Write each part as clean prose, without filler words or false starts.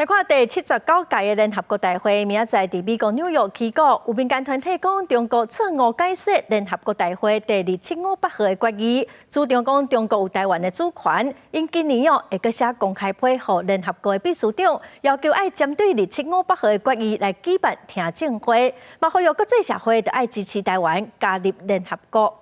來看第79屆的聯合國大會，明仔載佇美國紐約起鼓。有民間團體講，中國錯誤解釋聯合國大會第2758號的決議，主張講中國有台灣的主權。𪜶今年哦會閣寫公開批予聯合國的秘書長，要求愛針對二七五八號的決議來舉辦聽證會，嘛呼籲國際社會著愛支持台灣加入聯合國。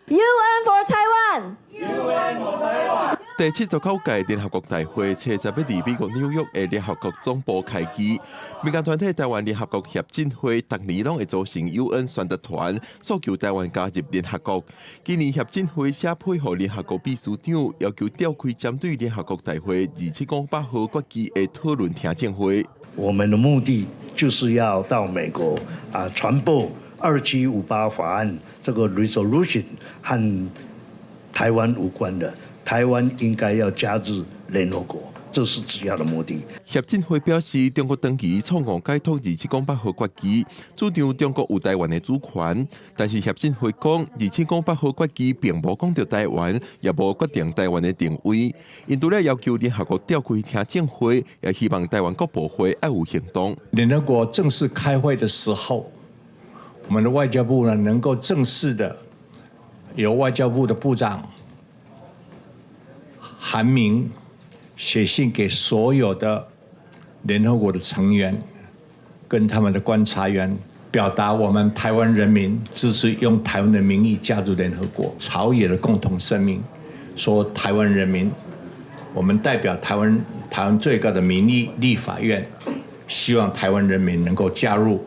UN for Taiwan。 UN for Taiwan。第79屆聯合國大會，初十欲佇美國紐約的聯合國總部開議。民間團體台灣聯合國協進會，逐年攏會組成 UN 宣達團，訴求台灣加入聯合國。今年協進會寫批予聯合國秘書長，要求召開針對聯合國大會二七五八號決議的討論聽證會。我們的目的就是要到美國啊，傳播2758法案這個 resolution 和台灣無關的。台灣應該要加入聯合國，這是主要的目的。協進會表示，中國長期錯誤解讀二七五八號決議，主張中國有台灣的主權。但是協進會講，二七五八號決議並無講著台灣，也無決定台灣的定位。𪜶除了要求聯合國召開聽證會，也希望台灣國部會愛有行動。聯合國正式開會的時候，我們的外交部呢能夠正式的由外交部的部長函明寫信給所有的聯合國的成員，跟他們的觀察員，表達我們台灣人民支持用台灣的名義加入聯合國，朝野的共同聲明，說台灣人民，我們代表台灣最高的民意立法院，希望台灣人民能夠加入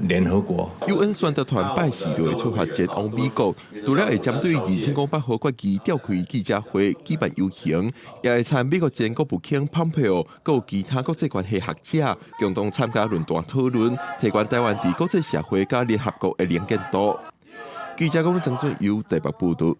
聯合國。 UN 宣達團拜四就會出發前往美國，除了會針對二七五八號決議召開記者會、舉辦遊行，也會參美國前國務卿蓬佩奧，閣有其他國際關係學者共同參加論壇討論，提懸台灣佇國際社會佮聯合國的能見度。記者講曾俊由台北報道。